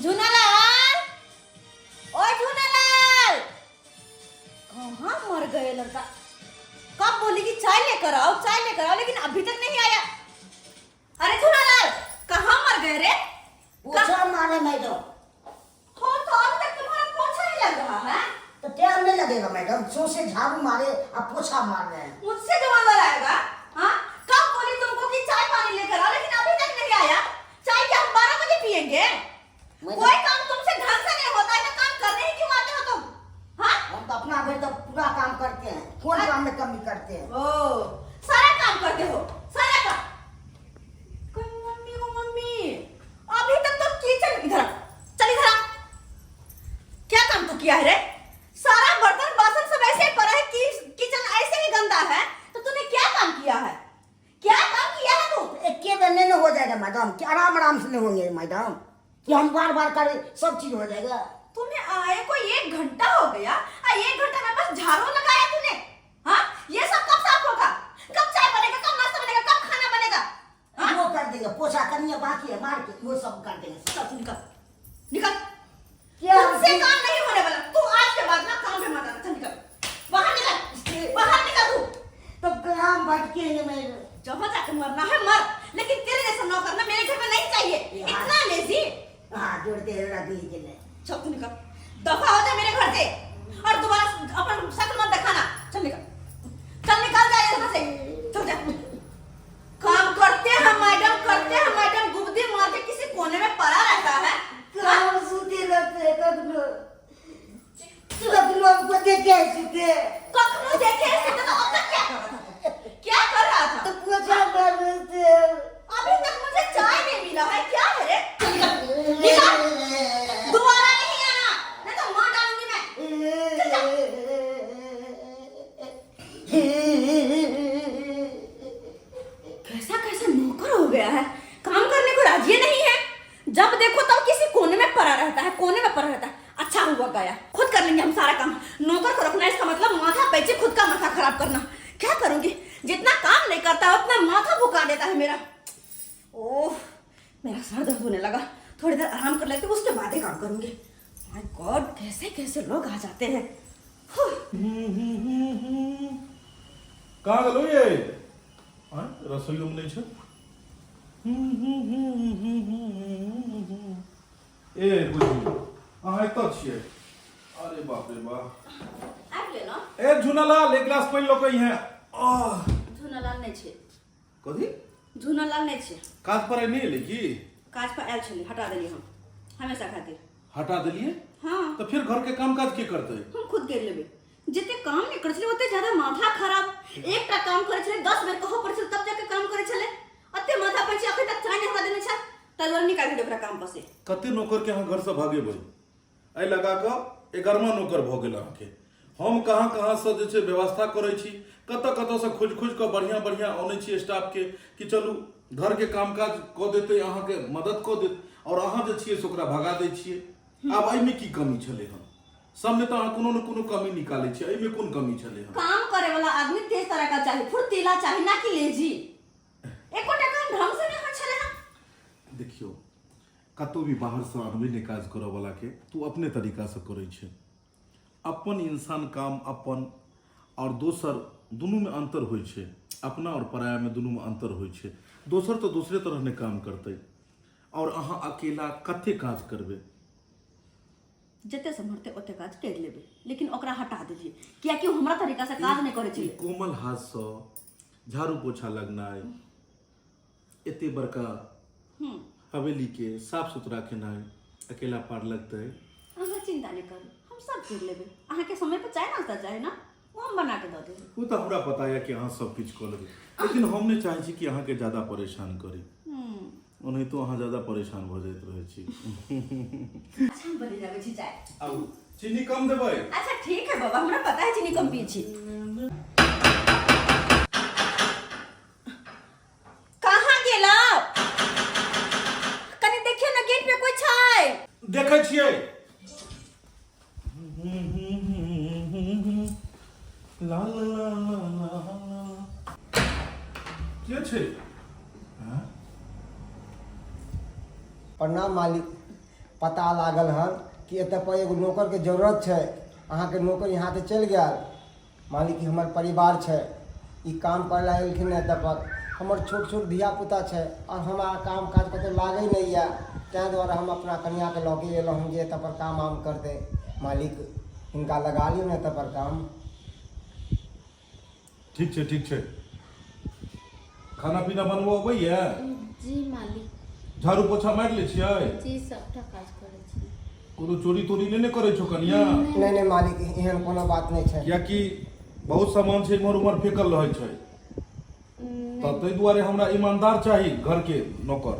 झूनालाल, ओए झूनालाल, कहाँ मर गए लड़का? कब बोली कि चाय लेकर आओ, चाय लेकर आओ, लेकिन अभी तक नहीं आया। अरे झूनालाल, कहाँ मर गए रे? पोछा मारे मैडम। हो तो अभी तक तुम्हारा पोछा नहीं लग रहा है? तो टाइम नहीं लगेगा मैडम, सो से झाड़ू मारे अब पोछा मार रहे हैं। मुझसे जवाब आएगा? हाँ, कब बोली तुमको कि चाय पानी लेकर आओ, लेकिन अभी तक नहीं आया। चाय क्या हम 12 बजे पियेंगे? कोई काम तुमसे ढंग से नहीं होता है ना, काम करने ही क्यों आते हो तुम? हाँ, हम तो अपना घर तो पूरा काम करते हैं, कौन काम में कमी करते हैं? ओ सारा काम करते हो, सारा काम। कोई मम्मी को मम्मी, अभी तक तो किचन, इधर आ, चल इधर आ। क्या काम तू किया है रे? सारा बर्तन बासन सब ऐसे ही पड़ा है, किचन ऐसे ही गंदा है, तो तूने क्या काम किया है? क्या काम किया है तू? एक के दिन नहीं हो जाएगा मैडम, कि आराम आराम से नहीं होंगे मैडम, कि हम बार बार करें सब चीज हो जाएगा। तुम्हें आए को 1 घंटा हो गया, आ 1 घंटा में बस झाड़ू लगाया तूने। हाँ, ये सब कब साफ होगा? कब चाय बनेगा, कब नाश्ता बनेगा, कब खाना बनेगा? हाँ? वो कर देंगे, पोछा करनी है बाकी है मार के वो सब कर देंगे। चल तू निकल, निकल। क्या? तुझसे काम नहीं होने वाला। तू आज के बाद ना काम पे मत आना। चल निकल, बाहर निकल, बाहर निकल तू। तब काम भटकेंगे मेरे। जहाँ जाके मरना है मर, लेकिन तेरे जैसा नौकर ना मेरे घर में नहीं चाहिए। इतना लेजी। हाँ, जोड़ दे रख लीजिए। चल तू निकल, दफा हो जा मेरे घर से, और दोबारा अपन शक्ल मत दिखाना। चल निकल, चल निकल जा यहाँ से, चल जा। काम करते हैं मैडम, करते हैं मैडम, गुब्दी मार के किसी कोने में पड़ा रहता है। काम सूते रहते हैं कखनो, कखनो हमको देखे सूते। कखनो देखे सूते तो अब तक क्या कर रहा था? क्या कर रहा था? तो पोछा मार रहे थे। अभी तक मुझे चाय नहीं मिला है, क्या है रे? चल निकल, निकल, दोबारा नहीं आना, नहीं तो मार डालूंगी मैं। चल जा। कैसा कैसा नौकर हो गया है, काम करने को राजी नहीं है। जब देखो तब किसी कोने में पड़ा रहता है, कोने में पड़ा रहता है। अच्छा हुआ गया, खुद कर लेंगे हम सारा काम। नौकर को रखना इसका मतलब माथा पैचे खुद का माथा खराब करना। क्या करूंगी, जितना काम नहीं करता उतना माथा भुका देता है मेरा। ओह, मेरा सर दर्द होने लगा। थोड़ी देर आराम कर लेती हूँ, उसके बाद ही काम करूंगी। My God, कैसे कैसे लोग आ जाते हैं। कहाँ गेलो ये? आँय, रसोइयोमे नहि छै। ए बुझी, अहाँ एतऽ छियै? अरे बाप रे बाप। आबि गेलो। ए झुनालाल, एक गिलास पानि लऽ कऽ अइहें। आह। झुनालाल नहि छै। कथी? झुनालाल नहि छै। काज पर आइ नहि एलै की? काज पर आयल छलै, हटा देलियै हम हमेशा खातिर। हटा देलियै? हाँ। तऽ फेर घरके काम काज के करतै? हम खुद कर लेबै। जते काम नहि करै छलै ओते ज्यादा माथा खराब। एकटा काम करै छलै 10 बेर कहऽ पड़ै छलै तब जाके काम करै छलै। अते माथा पर छै, अखन तक चाय नहि हमरा देने छै, ताहि दुआरे निकालि देलियै ओकरा काम पर से। कते नौकरके अहाँ घरसँ भगेबै? एहि लगा कऽ 11वां नौकर भऽ गेल अहाँके। हम कहाँ कहाँसँ जे छै व्यवस्था करै छी, कतऽ कतऽसँ खोजि खोजि कऽ बढ़िआँ बढ़िआँ अनै छी स्टाफके कि चलू घरके काम काज कऽ देतै, अहाँके मदद कऽ देत, आओर अहाँ जे छियै से ओकरा भगा दै छियै। आब एहिमे की कमी छलै हन? सबमे तऽ अहाँ कोनो ने कोनो कमी निकालै छियै, एहिमे कोन कमी छलै हन? काम करे वाला आदमी तेज तरह का चाही, फुर्तीला चाही, ना कि लेजी। एकोटा काम ढंग से नहीं होइ छलै हन। देखियौ, कतौ भी बाहरसँ अनबै नहि काज करऽ वला के, तू अपने तरीकासँ करै छै। अपन इंसान काम अपन आओर दोसर दुनूमे अन्तर होइ छै। अपना आओर परायामे दुनूमे अन्तर होइ छै। दोसर तऽ दोसरे तरह ने काम करतै, आओर अहाँ अकेला कते काज करबै? जते सम्हरतै ओते काज करि लेबै, लेकिन ओकरा हटा देलियै कियाकि ओ हमरा तरीकासँ काज नहि करै छलै। ई कोमल हाथसँ झाड़ू पोछा लगनाइ, एते बड़का हवेलीके साफ सुथरा केनाइ अकेला पार लगतै? अहाँ चिंता नहि करू, हम सब करि लेबै। अहाँके समय पर चाय नाश्ता चाही ने, ओ हम बना के दऽ देबै। ओ तऽ हमरा पता यऽ कि अहाँ सब किछु कऽ लेबै, लेकिन हम नहि चाहै छी कि अहाँके ज्यादा परेशान करी। ओनाहितो अहाँ ज्यादा परेशान भऽ जाइत रहै छी। अच्छा, हम बने जाबै छी चाय। आउ, चीनी कम देबै। अच्छा ठीक है बाबा, हमरा पता है चीनी कम पिए छी। कहाँ गेला? कनी देखियो ना, गेट पे कोई छै। देखै छियै। ला ला ला ला ला ला। के छै? प्रणाम मालिक। पता लागल हन कि एतऽ पर एगो नौकरके जरूरत छै। अहाँके नौकर यहाँ तऽ चलि गेल मालिक, ई हमर परिवार छै, ई काम करै लए एलखिन एतऽ पर। हमर छोट छोट धियापुता छै आओर हमरा काम काज कतहु लागै नहि यए, ताहि दुआरे हम अपना कनिआँके लऽ के एलहुँ हन जे एतऽ पर काम वाम करतै। मालिक, हिनका लगा लियौ ने एतऽ पर काम। ठीक छै, ठीक छै। खाना पीना बनबो अबैया? जी मालिक। झाड़ू पोछा मारि लै छियै? जी, सबटा काज करै छी। कोनो चोरी तोरी नहि ने करै छौ कनिया? नहि नहि मालिक, एहन कोनो बात नहि छै। कियाकि बहुत सामान छै इम्हर उम्हर फेकल रहै छै, तऽ ताहि दुआरे हमरा ईमानदार चाही घरके नौकर,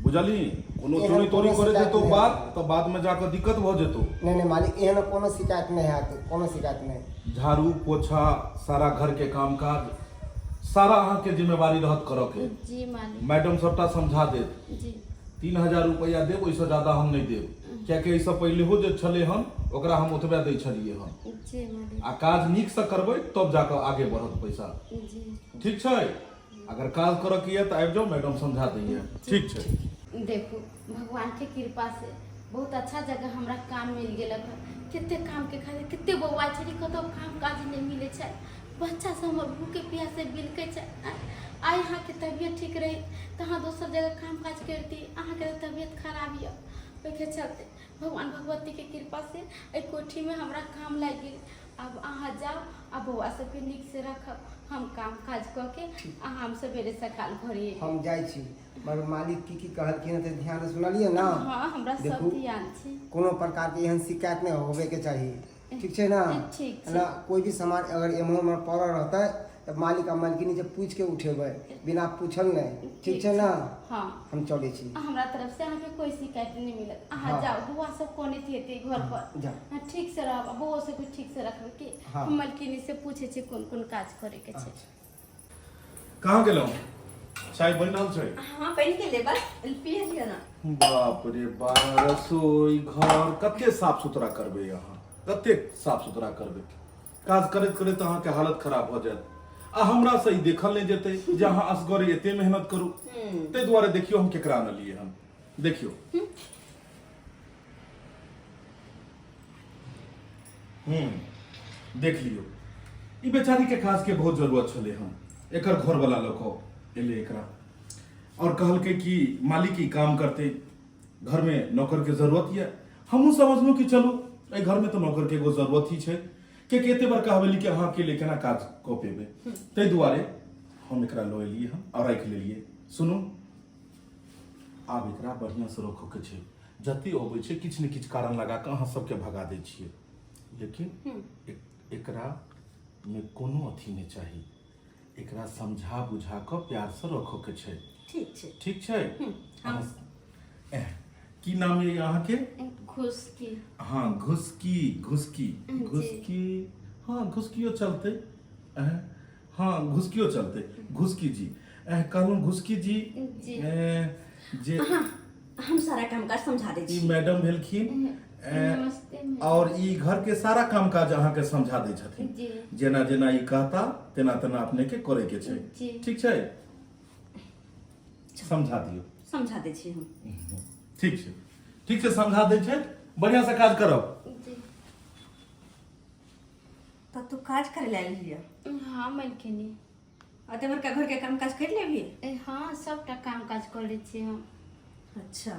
बुझलही? कोनो एहन चोरी तोरी कोनो करे शिकायत जेतौ नहि। बात तऽ बादमे जाकऽ दिक्कत भऽ जेतौ। नहि नहि मालिक, एहन कोनो शिकायत नहि हैत, कोनो शिकायत नहि। झाड़ू पोछा सारा घरके काम काज सारा अहाँके जिम्मेवारी रहत करऽके। जी मालिक। मैडम सबटा समझा देत। जी। 3000 रुपैआ देब, ओहिसँ ज्यादा हम नहि देब, कियाकि एहिसँ पहिलेहो जे छलै हन ओकरा हम ओतबे दै छलियै हन। जी मालिक। आ काज नीकसँ करबै तब जाकऽ आगे बढ़त पैसा। जी। ठीक छै? अगर काज करऽके यऽ तऽ आबि जाउ, मैडम समझा दैये। ठीक छै। देखू, भगवानके कृपासँ बहुत अच्छा जगह हमरा काम मिल गेलक हन। कते कामके खातिर कते बौआ छली, कतहु काम काज नहि मिलै छै। बच्चा सब हमर भूखे प्यासे बिलकै छै। आइ अहाँके तबियत ठीक रही तऽ अहाँ दोसर जगह काम काज करती, अहाँके तऽ तबियत खराब यऽ, ओहिके चलते भगवान भगवतीके कृपासँ एहि कोठीमे हमरा काम लागि गेल। आब अहाँ जाउ आ बौआ सबके नीकसँ राखब, हम काम काज कऽ के अहाँ हम सवेरे सकाल घरे अयबै। हम जाइ छी, मगर मालिक की की कहलखिन से ध्यान से सुनलियै ने? हँ, हमरा सब देखू, ध्यान छै। कोनो प्रकारके एहन शिकायत नहि होबेके चाही, ठीक छै ने? ठीक छै। ना कोई भी सामान अगर एम्हर उम्हर पड़ल रहतै तऽ मालिक आ मालकिनी से पूछि के उठेबै, बिना पूछल नहि, ठीक छै ने? हँ। हम चलै छी। हमरा तरफ से अहाँके कोई शिकायत नहीं मिलत। अहाँ हाँ। जाओ, बौआ सब कोने हेतै घर पर। जाओ। हाँ, ठीक से रहब आ बौआ सबके ठीक से रखबै कि। हाँ। हम मालकिनी से पूछे छी कोन कोन काज करे के छै। कहाँ गेलहुँ? चाय बनि रहल छै? हाँ, बनि गेलै, बस पिए लिअ ने। बाप रे बा, रसोई घर कते साफ सुथरा करबै अहाँ, कते साफ सुथरा करबै? काज करैत करैत अहाँके हालत खराब भऽ जायत आ हमरा से ई देखल नहि जेतै जे अहाँ असगरे एते मेहनत करू। ताहि दुआरे देखियौ हम केकरा आनलियै हन, देखियौ। देख लियौ, ई बेचारी के काज के बहुत जरूरत छलै हन। एकर घरवला लऽ कऽ एलै एकरा और कहलकै कि मालिक ई काम करते, घर में नौकर के जरूरत यऽ। हमहूँ समझलहुँ कि चलू एहि घर में तऽ नौकर के एगो जरूरत ही छै, कियाकि एते बड़का हवेली के अहाँ अकेले केना काज कऽ पेबै। ताहि दुआरे हम एकरा लऽ एलियै हन और राखि लेलियै। सुनू, आब एकरा बढ़िआँसँ रखऽके छै। जते अबै छै किछु ने किछु कारण लगा कऽ अहाँ सबके भगा दै छियै, लेकिन एकरा मे कोनो अथी नहि चाही। एकरा समझा बुझा कऽ प्यारसँ रखऽके छै। ठीक छै। ठीक छै। की नाम यऽ अहाँके? घुसकी। हाँ, घुसकी, घुसकी, घुसकी, हाँ घुसकियो चलतै। हाँ, घुसकियो चलतै। घुसकी जी, कहलहुँ घुसकी जी, जी। जे हम सारा काम काज समझा दै ई छी। मैडम भेलखिन नमस्ते मैडम। और ई घर के सारा काम काज अहाँ के समझा दै छथिन। जी। जेना जेना ई कहता तेना तेना अपने के करे के छै। जी। ठीक छै, समझा दियौ। समझा दै छी हम। ठीक छै, ठीक छै, समझा दै छै, बढ़िया से काज करब। जी। तब तू काज करे लए एलियै? हाँ मलकिनी। आ ते बड़का घर के काम काज कर लेबही? ए, हाँ, सबटा काम काज कर लै छियै हम। अच्छा,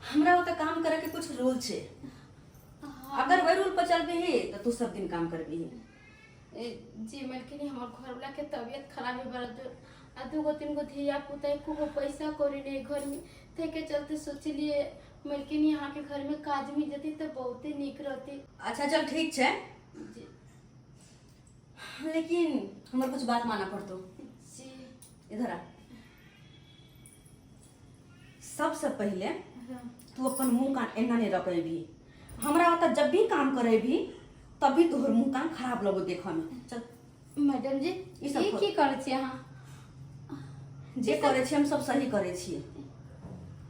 हमरा ओतऽ काम करे के कुछ रूल छै, अगर वही रूल पर चलबही तऽ तू सब दिन काम करबही। ए, जी मलकिनी, हमर घरवाला के तबियत खराब है बड़ा जोर आ दूगो तीन गो धिया पुता, एको गो पैसा कौड़ी नहीं घर में, ताहिके चलते सोचलिए मलकिनी अहाँके घर में काज मिल जती तऽ बहुते नीक रहती। अच्छा चल, ठीक छै। जी। लेकिन हमर कुछ बात मानऽ पड़तो। जी। इधर आ। सबसे पहिले तू अपन मुंह कान एना नहीं रखेबी। हमरा ओतऽ जब भी काम करेबी तभी तोहर मुंह कान खराब लगो देखऽ में। चल। मैडम जी, ई सब ई की करै छी अहाँ? जे करै छी हम सब सही करै छी।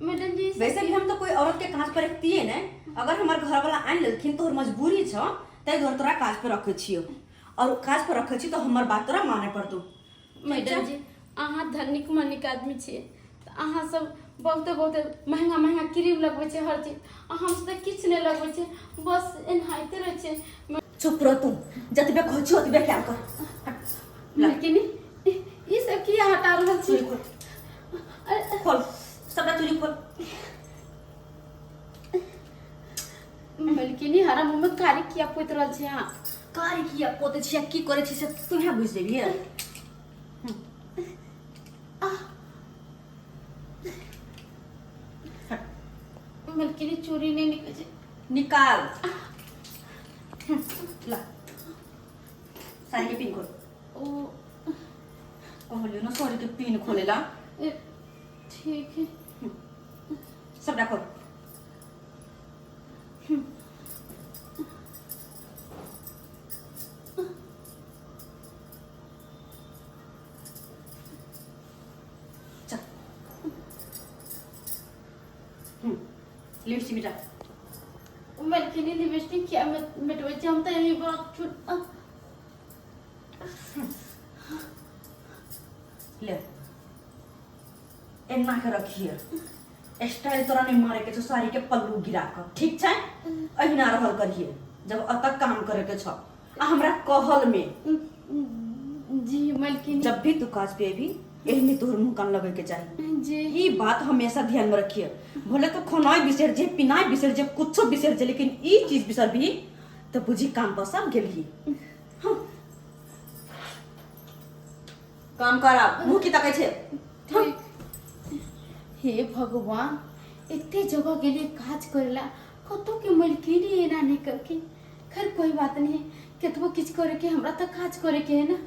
मैडम जी, ई सब वैसे भी हम तो कोई औरत के काज पर रखतिए ने। अगर हमार घर वाला आनि लेलखिन, तोहर मजबूरी छौ, ताहि दुआरे तोरा काज पर रखै छियौ। और काज पर रखै छी तो हमर बात तोरा माने पड़तौ। मैडम जी, अहाँ धनिक मनिक आदमी छियै तऽ अहाँ सब बहुते बहुते महंगा महंगा क्रीम लगबै छै हर चीज, आ हम तऽ किछु नहि लगबै छै, बस एनाहिते रहै छै। चुप रह तू, जतबे कहै छी ओतबे कैल कर। लेकिन ई सब किया हटा रहल छी? चूड़ी खोल। खोल सबटा चूड़ी खोल। मलकिनी, हरा मुँह में कारी किया पोति रहल छी अहाँ? कारी किया पोते छी आ की करै छी से तूहे बुझि जेबही। मलकिनी, चूड़ी नहि निकलै छै। निकाल ला, साड़ी के पिन खोल। ओ कहलियो ना साड़ी के पिन खोलेला। ठीक है। सबटा खोल। चल, लिपस्टिक मिटा। मलकिनी, लिपस्टिक किया मिटबै छी? हम तऽ एहि बहुत छोट ले, एना के रखिए, स्टाइल तोरा नहीं मारे के छौ साड़ी के पल्लू गिरा के, ठीक छै? अहिना रहल करिए जब अतः काम करे के छौ आ हमरा कहल में। जी मलकिनी। जब भी तू काज पे अबी एहने तोहर मुंह कान लगे के चाही। जी। ई बात हमेशा ध्यान में रखिए, भले तो खानाइ बिसर जे, पिनाइ बिसर जे, कुछो बिसर जे, लेकिन ई चीज बिसर भी तो बुझी काम पर सब गेलही। हाँ। काम कर, आब मुँह की तकै छै? ठीक। हे भगवान, एते जगह गेलियै काज करै ला, कतौ के मलकिनी एना नहि करके। खैर कोई बात नहीं, कतबो किछु करैके हमरा तऽ काज करैके है ने,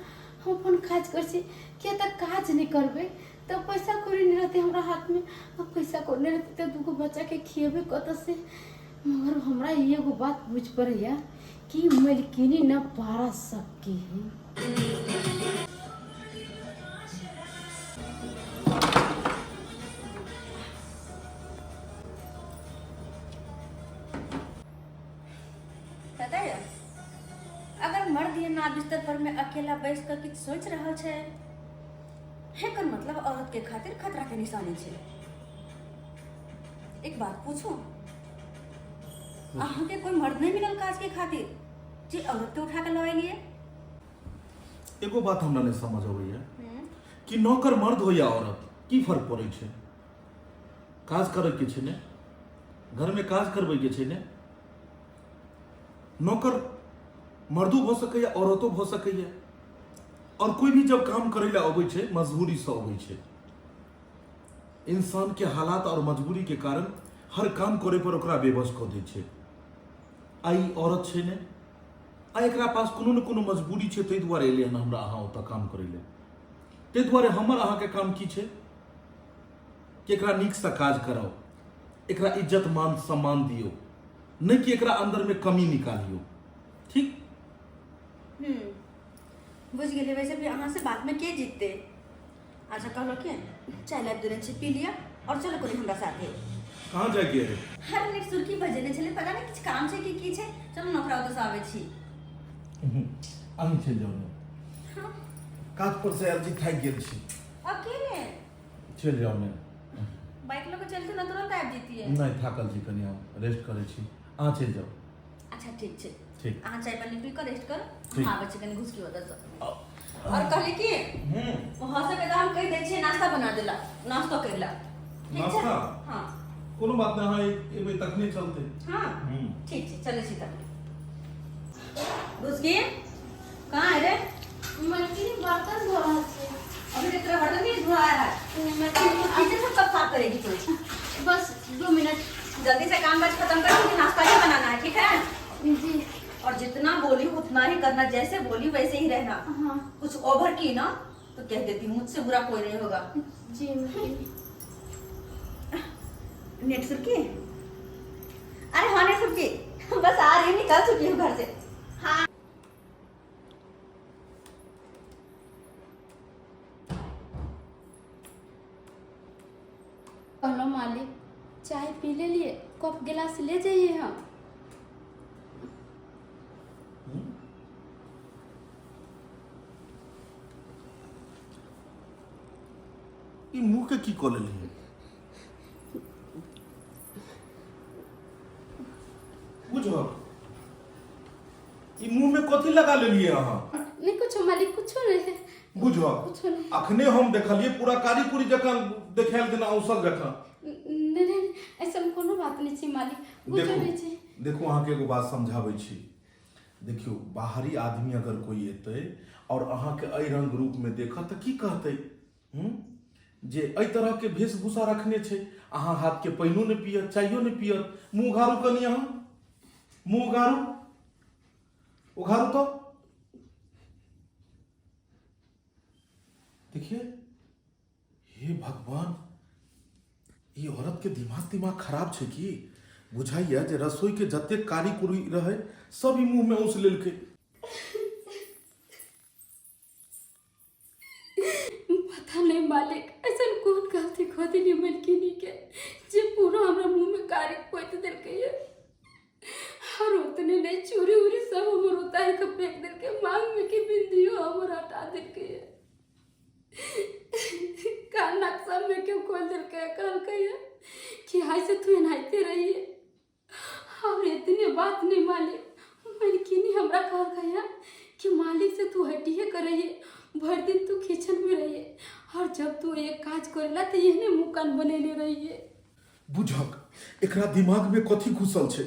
हम अपन काज करै छी। किया तऽ काज नहि करबै तऽ पैसा कौड़ी नहि रहतै हमरा हाथमे, आ पैसा कौड़ी नहि रहतै तऽ दूगो बच्चाके खिएबै कतऽसँ? मगर हमरा एगो बात बुझि पड़ैए कि मलकिनी न पारा सबके है। पता है, अगर मर्द ये ना बिस्तर पर में अकेला बैस कर किछु सोच रहल छै, एकर मतलब औरत के खातिर खतरा के निशानी छै। एक बात पूछू, अहाँ के कोई मर्द नहीं मिलल काज के खातिर जे औरत के उठा के लऽ एलियै? एगो बात हमरा नहि समझ अबैया कि नौकर मर्द हो या औरत, की फर्क पड़ै छै? काज करैके छै ने, घरमे काज करबैके छै ने। नौकर मर्दो भऽ सकैए, औरतो भऽ सकैए। आओर कोई भी जब काम करै लए अबै छै, मजबूरीसँ अबै छै। इंसानके हालात आओर मजबूरीके कारण हर काम करै पर ओकरा बेबस कऽ दै छै। आ ई औरत छै ने, आ एकरा पास कोनो ने कोनो मजबूरी छै, ताहि दुआरे एलै हन हमरा अहाँ ओतऽ काम करै लए। ताहि दुआरे हमर अहाँके काम की छै कि एकरा नीकसँ काज कराउ, एकरा इज्जत मान सम्मान दियौ, नहि कि एकरा अन्दरमे कमी निकालियौ। ठीक? बुझि गेलियै। वैसे भी अहाँ से बातमे के जीतते? अच्छा, कहलो कि चाय लाबि देने छी, पी लिअ और चलो कोनी हमरा साथे। कहाँ जाइके है? हर नेट सुर्खी बजेने छलै, पता नहि किछु काम छै कि की छै। चलो नौकरा ओतऽसँ आबै छी। अहीं चलि जाउ ने, काज पर से आयल छी, थाकि गेल छी। अकेले चलि जाउ ने। बाइक लऽ कऽ चलते ने, तुरंत आबि जैतियै। नहि, थाकल छी कनि, हम रेस्ट करै छी, अहाँ चलि जाउ। अच्छा, ठीक छै। ठीक। अहाँ चाय पानी पी कऽ रेस्ट करू। ठीक। हम आबै छी कनि घुसकी ओतऽसँ। और कहली कि हो सके तऽ हम कहि दै छियै नाश्ता बना देला, नाश्तो करि ला। ठीक छै? नाश्ता? हाँ। कोनो बात नहि, अहाँ एबै तखने चलतै। हाँ, ठीक छै, चलै छी तब। घुसकी कहाँ है रे? मलकिनी, बर्तन धो रहल छी। अभी तक तेरा बर्तन नहीं धोया है? मलकिनी। किचन सब कब साफ करेगी तू? बस 2 मिनट। जल्दी से काम काज खत्म कर, मुझे नाश्ता ही बनाना है, ठीक है? जी। और जितना बोली उतना ही करना, जैसे बोली वैसे ही रहना। हाँ। कुछ ओवर की ना तो कह देती हूँ, मुझसे बुरा कोई नहीं होगा। जी मलकिनी। नेट सुर्खी, अरे हाँ नेट सुर्खी, बस आ रही हूँ, निकल चुकी हूँ घर से। हाँ। कहलो मालिक, चाय पी ले लिए, कप गिलास ले जाइए हम। ई मुँह के की कऽ लेलही बुझल ई मुँह में कथी लगा लेलिए अहाँ नहीं कुछो मालिक कुछो नहीं बुझल कुछो नहीं अखने हम देखलिए पूरा कारी कुरी जकाँ देखायल जेना औसल जकाँ नहीं नहीं ऐसा कोनो बात नहीं छै मालिक कुछो देखू नहीं छै देखू अहाँके एगो बात समझाबै छी देखियौ बाहरी आदमी अगर कोई एतै आओर अहाँके एहि रंग रूपमे देखत तऽ की कहतै हूँ जे एहि तरहके वेशभूषा रखने छै अहाँ हाथके पानिओ नहि पियत चायो नहि पियत मुँह उघारू कनि अहाँ मुँह उघारू उघारू तऽ देखिए हे भगवान ई औरत के दिमाग दिमाग खराब छै की बुझाइया जे रसोई के जतेक कारी कुरी रहे सब ई मुंह में औंस लेलकै पता नहीं मालिक ऐसा कौन गलती खो दिली मलकिनी के जे पूरा हमरा मुंह में कारी पोत देलकै ये और उतने नहीं चूड़ी उड़ी सब हमर उतार के फेंक देलकै मांग में के बिंदियो हमर हटा देलकै ये कान नाक सब में के खोल देलकै कहलकै ये कि हाय से तू एनाहिते रहिए और इतने बात नहीं मालिक मलकिनी हमरा कहलकै है कि मालिक से तू हटिए करहिए भर दिन तू किचन में रहिए और जब तू एक काज करेला तो एहने मुँह कान बनेने रहिए बुझक एकरा दिमाग में कथी घुसल छै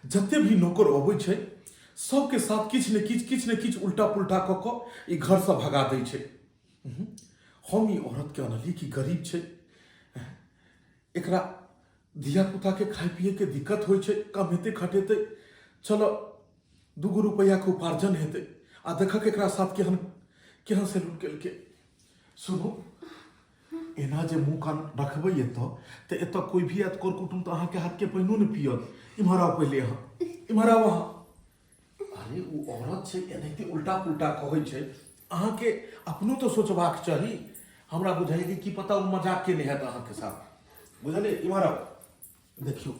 जते भी नौकर अबै छै सबके साथ किछु ने किछु किछु ने किछु उल्टा पुल्टा कऽ कऽ ई घरसँ भगा दै छै हम ई औरतके अनलियै कि गरीब छै एकरा धियापुताके खाय पियैके दिक्कत होइ छै कमेतै खटेतै चलो दूगो रुपैआके उपार्जन हेतै आ देखक एकरा साथ केहन केहन सैलून केलकै सुनू एना जे मुँह कान रखबै एतऽ तऽ एतऽ कोइ भी आयत कर कुटुम तऽ अहाँके हाथके पानिओ नहि पियत इम्हर आउ पहिले अहाँ इम्हर आउ अहाँ अरे ओ औरत छै एनाहिते उल्टा पुल्टा कहै छै अहाँके अपनो तऽ सोचबाक चाही हमरा बुझाइए कि की पता ओ मजाक केने हैत अहाँके साथ बुझलियै इम्हर आउ देखियौ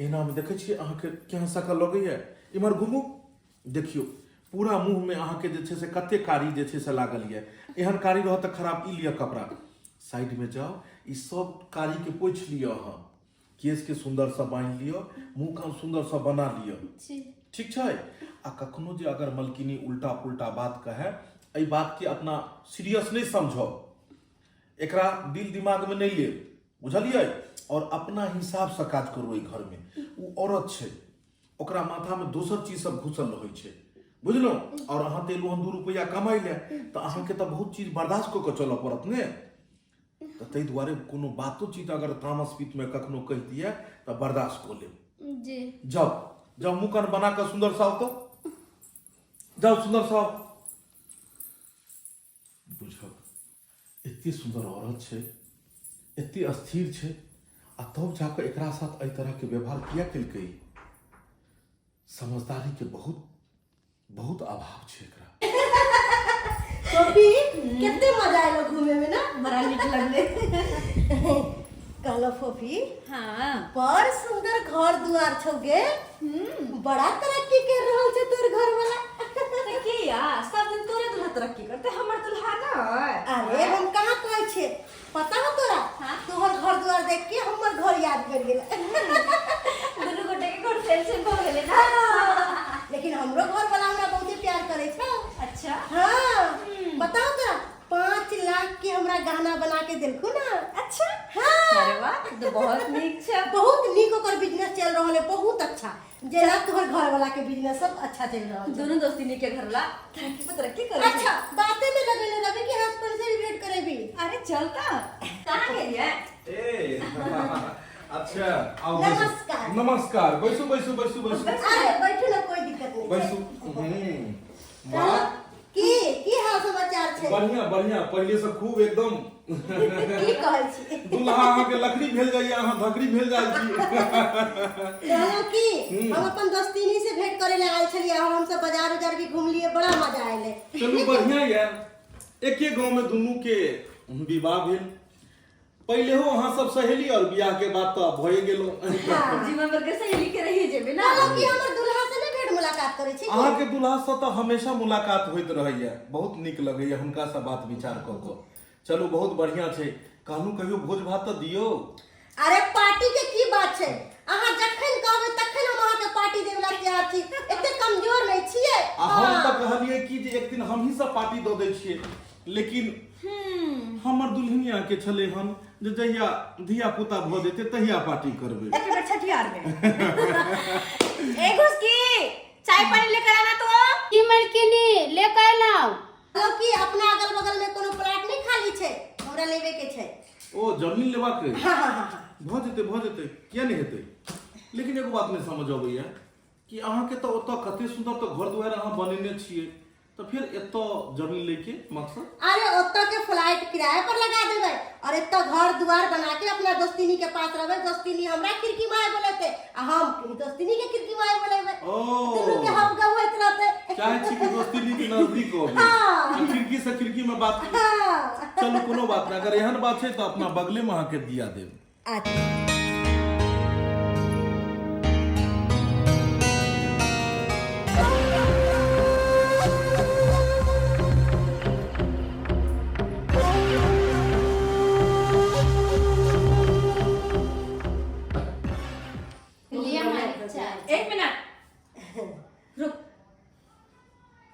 एनामे देखै छियै अहाँके केहन शकल लगैए इम्हर घुमू देखियौ पूरा मुँहमे अहाँके जे छै से कते कारी जे छै से लागल यऽ एहन कारी रहत तऽ खराब ई लिअ कपड़ा साइडमे जाउ ई सब कारीके पोछि लिअ अहाँ केशके सुन्दरसँ बान्हि लिअ मुँह कान सुन्दरसँ बना लिअ जी ठीक छै आ कखनो जे अगर मलकिनी उल्टा पुल्टा बात कहै एहि बातके अपना सीरियस नहि समझब एकरा दिल दिमागमे नहि लेब बुझलियै आओर अपना हिसाबसँ काज करू एहि घरमे ओ औरत छै ओकरा माथामे दोसर चीज सब घुसल रहै छै बुझलहुँ आओर अहाँ तऽ एलहुँ हन दू रुपैआ कमाइ लए तऽ अहाँके तऽ बहुत चीज बर्दाश्त कऽ कऽ चलऽ पड़त ने तऽ ताहि दुआरे कोनो बातो चीज अगर तामस पीतमे कखनो कहि दिए तऽ बर्दाश्त कऽ लेब जी जाउ जाउ मुँह कान बना कऽ सुन्दर सँ आउ तऽ जाउ सुन्दर सँ आउ बुझक एते सुन्दर औरत छै एते स्थिर छै आ तब जाकऽ एकरा साथ एहि तरहके व्यवहार किया केलकै समझदारीके बहुत बहुत अभाव छै एकरा सोफी कते मजा आयल घूमे में ना बड़ा नीक लगले कहलो फोफी हाँ बड़ सुंदर घर दुआर छौ गे बड़ा तरक्की कर रहल छै तोर घर वाला तऽ की या सब दिन तोरे दुल्हा तरक्की करते हमर दुल्हा ना अरे हम कहाँ कहै छियै पता हो तोरा हाँ? तोहर घर दुआर देख के हमर घर याद पड़ गेल दुनू गोटे के घर सेम सेम भऽ गेलै ना लेकिन हमरो घर वाला हमरा बहुते प्यार करे छौ अच्छा हाँ बताओ तोरा 5 लाख के हमरा गहना बना के देलखु ना। अच्छा। हाँ। अरे वाह, ई तऽ बहुत नीक छै। बहुत नीक ओकर बिजनेस चल रहल है, बहुत अच्छा। जेना तोहर घर वाला के बिजनेस सब अच्छा चल रहल छै। दुनू दोस्ती नीक के घर वाला तरक्की पर तरक्की करै छै। अच्छा, बाते में लगेले रवि के हस्बैंड से भी भेंट करेबी। अरे चल तऽ, कहाँ गेलियै? ए अच्छा आउ बैसू। नमस्कार। नमस्कार, बैसू बैसू बैसू बैसू। अरे बैठू ना, कोई दिक्कत नहीं छै। बैसू। वाह। की की हाल समाचार छै? बढ़िया बढ़िया, पहिले से खूब एकदम। की कहै छी? दुल्हा अहाँके लकड़ी भेल जाइए, अहाँ धकड़ी भेल जाइ छी। कहलहुँ की हम अपन दोस्तीनी से भेंट करे ला आयल छलियै और हम सब बाजार उजार भी घुमलियै, बड़ा मजा आयलै। चलू बढ़िया यऽ, एके गाँव में दुनू के विवाह भेल। पहिले हो अहाँ सब सहेली और बियाह के बाद तो भए गेलो। जीवन भर के सहेली के रही जेबे ना। कहलहुँ की हमर दुल्हा से नहि भेंट मुलाकात करै छी? अहाँके दुल्हा से तऽ हमेशा मुलाकात होइत रहैया, बहुत नीक लगैया हुनका से बात विचार कऽ कऽ। चलू बहुत बढ़िया छै। कहलहुँ कहियो भोज भात तऽ दियौ। अरे पार्टी के की बात छै, अहाँ जखन कहबै तखन हम अहाँके पार्टी देबै ला तैयार छी, एते कमजोर नहि छियै। आ हम तऽ कहलियै कि जे एक दिन हमही सब पार्टी दऽ दै छियै, लेकिन हमर दुल्हनिया के छलै हन जे जहिया धिया पुता भऽ जेतै तहिया पार्टी करबै। एक बेर छठियार में ए घुसकी, चाय पानी लेकर आना तो। की मालकिनी, लेके अयलहुँ। कहलहुँ कि अपना अगल बगल में कोनो प्लाट नहीं खाली छै, हमरा लेबे के छै। ओ जमीन लेबाक अछि? हाँ, हाँ, हाँ, हाँ। भऽ जेतै, भऽ जेतै, किया नहि हेतै। लेकिन एगो बात नहि समझ अबैया कि अहाँके तऽ ओतऽ कते सुन्दर तऽ घर दुआरि अहाँ बनेने छियै, तऽ फेर एतऽ जमीन लैके मकसद? अरे ओतऽ के फ्लाइट किराया पर लगा देबै और एतऽ घर दुआर बना के अपना दोस्तिनी के पास रहबै। दोस्तिनी हमरा खिड़की माय बोलेतै आ हम दोस्तिनी के खिड़की माय बोलेबै। ओ। दुनू के हम गवैत रहतै। चाहे छी कि दोस्तिनी के नजदीक अबै। हाँ। आ खिड़की से खिड़की में बात करी। हाँ। चलू कोनो बात नहि, अगर एहन बात छै तऽ अपना बगले में अहाँके दिया देब। अच्छा। लिअ मालिक चाय। एक मिनट रुक।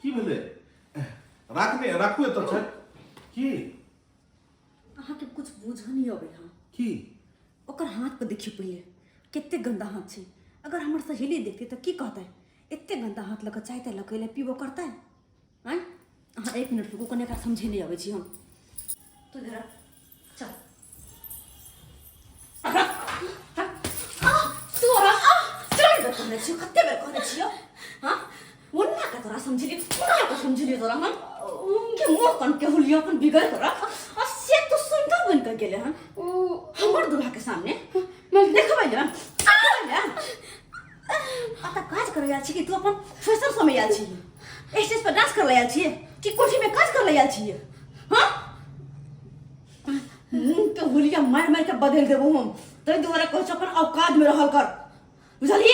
की भेलै? राखने राखू एतऽ छै की? अहाँके कुछ बुझऽ नहि अबै हँ। की? ओकर हाथ पर देखियौ पहिले, कते गंदा हाथ छै। अगर हमर सहेली देखतै तऽ की कहतै? एते गंदा हाथ लऽ कऽ चाय ताय लऽ कऽ एलै, पीबो करतै? आँय, अहाँ एक मिनट रुकू, कनि एकरा समझे नहि अबै छी हम। तू इधर आ, चल। तोरा चल बेर कहने छियौ, कते बेर कहने छियौ? हाँ, ओन्ना के तोरा समझली, ओन्ना के समझली तोरा हम के मुँह कन के हुलिया अपन बिगड़ तोरा। आ से तो सुंदर बन के गेले हन हमर दूल्हा के सामने। देखबै ने, देखबै ने। आ तऽ काज करे आयल छी कि तू अपन फैशन समय आयल छी? स्टेज पर डांस करे आयल छी कि कोठी में काज करे आयल छी? हाँ, मुँह के हुलिया मारि मारि के बदलि देबो हम। ताहि दुआरे कहै छौ अपन औकात में रहल कर, बुझलही?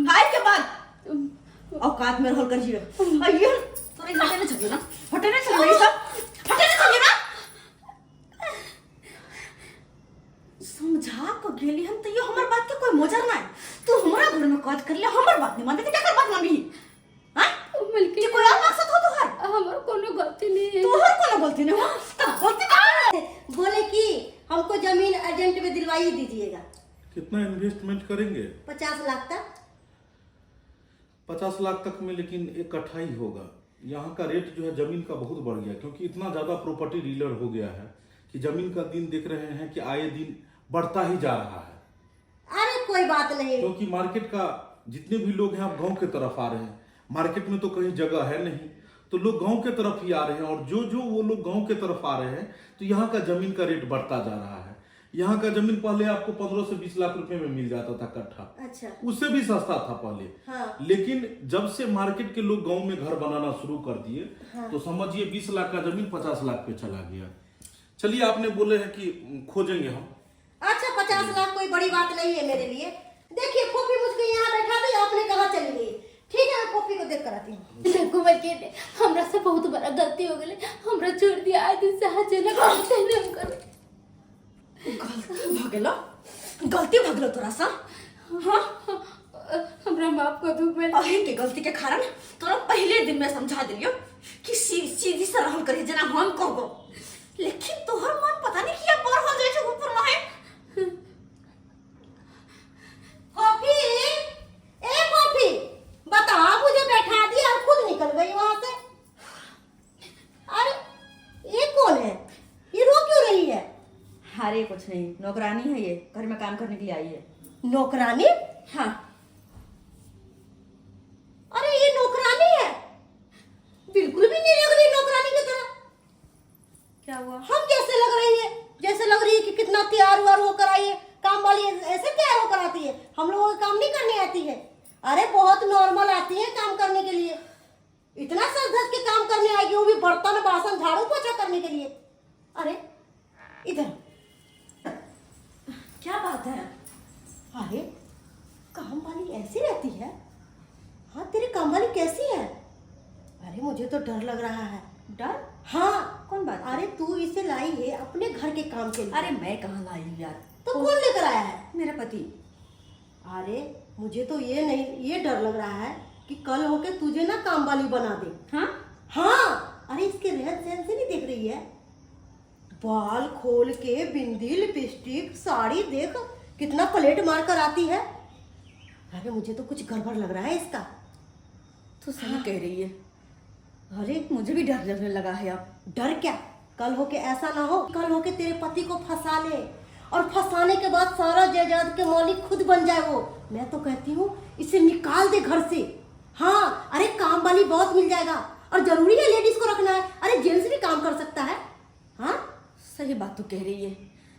हाय के बाद औकात में रहल करिए। अइयो तोरे हटे ने छलियो ना, हटे ने छलियो, ई सब हटे ने छलियो ना। समझा के गेली हम तैयो हमर बात के कोई मोजर नहीं। तू हमरा घर में काज कर ले, हमर बात नहीं मानबे त केकर बात मानबी? हां, मलकिनी, कि कोई और मकसद हो तोहर? हमर कोनो गलती नहीं है। तोहर कोनो गलती नहीं हो त गलती का? बोले कि हमको जमीन अर्जेंट में दिलवा ही दीजिएगा। कितना इन्वेस्टमेंट करेंगे? 50 लाख तक। 50 लाख तक में, लेकिन एक कट्ठा ही होगा। यहाँ का रेट जो है जमीन का बहुत बढ़ गया, क्योंकि इतना ज़्यादा प्रॉपर्टी डीलर हो गया है कि जमीन का दिन देख रहे हैं कि आए दिन बढ़ता ही जा रहा है। अरे कोई बात नहीं, क्योंकि मार्केट का जितने भी लोग हैं अब गांव के तरफ आ रहे हैं। मार्केट में तो कहीं जगह है नहीं, तो लोग गांव के तरफ ही आ रहे हैं। और जो जो वो लोग गांव के तरफ आ रहे हैं तो यहाँ का जमीन का रेट बढ़ता जा रहा है। यहाँ का जमीन पहले आपको 15 से 20 लाख रुपए में मिल जाता था कट्ठा। अच्छा। उससे भी सस्ता था पहले। हाँ। लेकिन जब से मार्केट के लोग गांव में घर बनाना शुरू कर दिए, हाँ। तो समझिए 20 लाख का जमीन 50 लाख पे चला गया। चलिए, आपने बोले हैं कि खोजेंगे हम। अच्छा, 50 लाख कोई बड़ी बात नहीं है मेरे लिए। देखिए फूफी मुझको यहाँ बैठा दी, आपने कहाँ चली गई? ठीक है, मैं फूफी को देख कर आती हूँ। देखो मलकिनी, हमरा से बहुत बड़ा गलती हो गई, हमरा छोड़ दिया। आज दिन से हाथ ना करते नहीं हम करो। गलती भऽ गेलो, गलती भऽ गेलो तोरा सँ? हाँ, हमरा माफ कर दू। अहिन के गलती के कारण तोरा पहले दिन में समझा दिलियो कि सीधी से रहल करी जना हम कहबो, लेकिन तोहर मन पता नहीं किया पर हो जाय छै ऊपर में। कॉफी, ए कॉफी, बता मुझे बैठा दिया और खुद निकल गई वहां से। अरे ये कौन है, ये रो क्यों रही है? अरे कुछ नहीं, नौकरानी है ये, घर में काम करने के लिए आई है। नौकरानी? हाँ। अरे ये नौकरानी है, बिल्कुल भी नहीं लग रही नौकरानी की तरह। क्या हुआ? हम जैसे लग रही है, जैसे लग रही है कि कितना तैयार उयार होकर आई है। काम वाली ऐसे तैयार होकर आती है, हम लोगों को काम नहीं करने आती है। अरे बहुत नॉर्मल आती है काम करने के लिए, इतना सज धज के काम करने आएगी, वो भी बर्तन बासन झाड़ू पोछा करने के लिए। अरे इधर क्या बात है? अरे काम वाली ऐसी रहती है? हाँ, तेरी काम वाली कैसी है? अरे मुझे तो डर लग रहा है। डर? हाँ। कौन बात? अरे तू इसे लाई है अपने घर के काम के लिए। अरे मैं कहाँ लाई हूँ यार। तो कौन लेकर आया है? मेरा पति। अरे मुझे तो ये नहीं, ये डर लग रहा है कि कल होके तुझे ना काम वाली बना दे। हाँ हाँ, अरे इसके रहन सहन से नहीं देख रही है, बाल खोल के बिंदी लिपस्टिक साड़ी देख कितना पलेट मार कर आती है। अरे मुझे तो कुछ गड़बड़ लग रहा है इसका। तू सही कह रही है, अरे मुझे भी डर लगने लगा है अब। डर क्या, कल होके ऐसा ना हो कल होके तेरे पति को फंसा ले और फंसाने के बाद सारा जायदाद के मालिक खुद बन जाए वो। मैं तो कहती हूँ इसे निकाल दे घर से। हाँ, अरे काम वाली बहुत मिल जाएगा, और जरूरी है लेडीज को रखना है, अरे जेंट्स भी काम कर सकता है। हाँ सही बात तो कह रही है।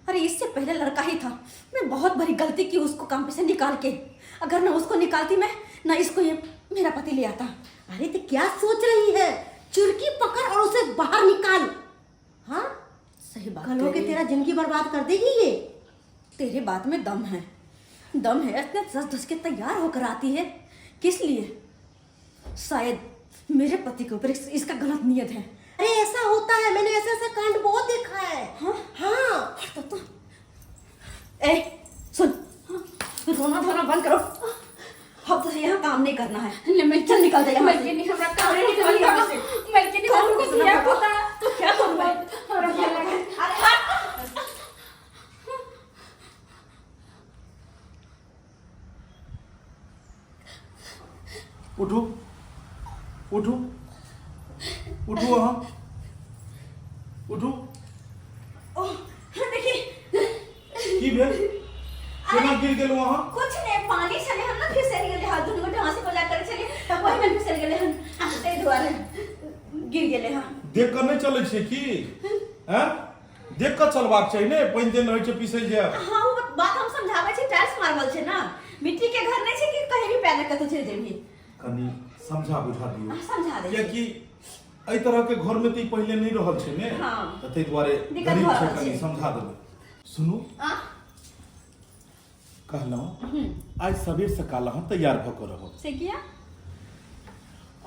अरे इससे पहले लड़का ही था, मैं बहुत बड़ी गलती की उसको काम पे से निकाल के। अगर ना उसको निकालती मैं ना इसको ये मेरा पति ले आता। अरे तो क्या सोच रही है, चुरकी पकड़ और उसे बाहर निकाल। हाँ सही बात कल कह होके रही है। तेरा जिंदगी बर्बाद कर देगी ये। तेरे बात में दम है, दम है। इतने सज धज के तैयार होकर आती है किस लिए? शायद मेरे पति के ऊपर इसका गलत नियत है। अरे ऐसा होता है, मैंने ऐसा ऐसा कांड बहुत देखा है। हाँ? हाँ तब तो ए सुन, हाँ, रोना धोना बंद करो, अब तुझे यहाँ काम नहीं करना है। नहीं, मैं चल निकल जा यहाँ से। मलकिनी हमरा काम अरे नहीं निकल यहाँ करना। से। मलकिनी कौन हमको को सुना धिया बाबा? पुता। तो क्या करूँ मैं? हमरा क्या लगा? अरे हट। उठू उठू उठू अहाँ उठू। ओह, देखिए की भेल, केना गिर गेलहुँ अहाँ? कुछ नहीं, पानी छले हम ना फिसल गेले हाथ दुनू गोटे हंसी मजाक करे छलिए तब वही में फिसल गेले हन, ताहि दुआरे गिर गेले हन। देख कऽ नहि चलै छियै की? हैं, देख कऽ चलबाक चाही ने, पानि तानि रहै छै पिसै जायब। हाँ वो बात हम समझाबै छी, टाइल्स मार्बल छै ना, मिट्टी के घर नहीं छै कि कहीं भी पैर रख के तू चलि जेबही। कनि समझा बुझा दियौ। हाँ, समझा दै छी। कियाकि एहि तरह के घर में तऽ ई पहिले नहि रहल छै ने, हाँ। तऽ ताहि दुआरे दिक्कत गरीब भऽ छै, रहल कनि छै। समझा देबै। सुनू, आ? कहलहुँ आइ सबेर सकाल अहाँ तैयार भऽ कऽ रहब। से किया?